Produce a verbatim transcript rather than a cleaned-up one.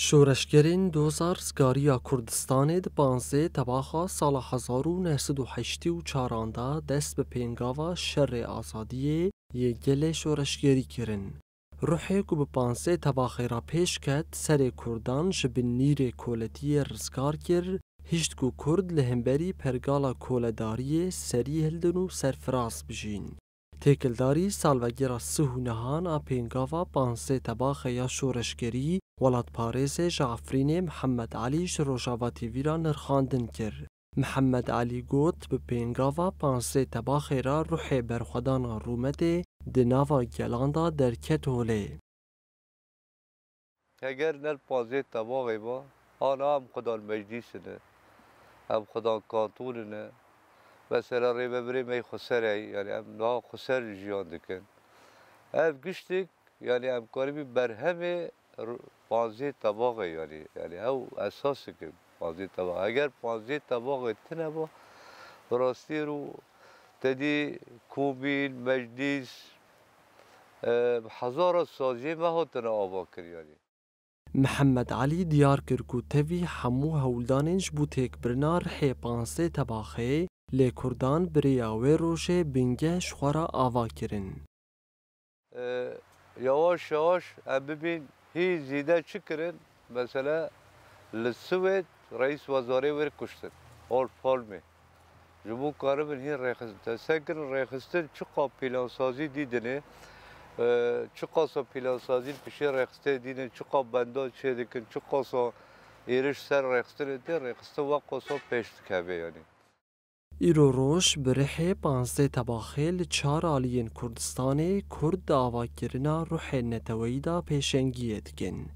Şoreşgerên doza rizgariya Kurdistanê di panzdeh Tebaxa sala hezar û neh sed û heştê û çaran de dest bi pêngava şerê azadiyê yê gelê şoreşgerî kirin. Ruhê ku bi panzdeh Tebaxê re pêş ket, serê Kurdan ji bin nîrê koletiyê rizgar kir, hişt ku Kurd li hemberî pergala koledariyê serî hildin û serfiraz bijîn. Têkildarî salvegera sih û nehan a pêngava panzdeh Tebaxê ya şoreşgerî, welatparêzê ji Efrînê Mihemed Elî ji Rojava T V re nirxandin kir. Mihemed Elî got, bi pêngava panzdeh Tebaxê re ruhê berxwedana rûmetê di nava gelan de derket holê. Heger ne li panzdeh Tebaxê ba, ana em xwedan meclîs ine, em xwedan kantûn ine. Mesela rêvebirê me yê xweser heye, yani em niha xweser jiyan dikin. Ev giştik, yani em karibî berhemê ru-, panzdeh Tebaxê yani, yani ew esasik e panzdeh Tebaxê. Heger panzdeh Tebaxê tine ba, bi rastî rû te dî komîn, meclîs, e, hezara saziyê me hatine ava kir yani. Mihemed Elî diyar kir ku tevî hemû hewldanên ji bo têkbirina rihê panzdeh Tebaxê lê Kurdan bi rêya wê rojê bingeh ji xwe re ava kirin. E, yawaş yawaş em bibîn hî zêde çi kirin? Mesela li Swêd reîs wezarê wir kuştin. Olof Palme. Ji bo karibin hîn rêxistin. Te ser kirin rêxistin çiqa plansazî dîdinê, e, çiqasa plansazî li piştê rêxistinê dînin, çiqa benda çêdikin, çiqasa êriş ser rêxistinê tê, rêxistin weqasa pêş dikeve yanî. Îro roj bi rihê panzdeh Tebaxê li çar aliyên Kurdistanê Kurd di avakirina ruhê neteweyî de pêşengiyê dikin.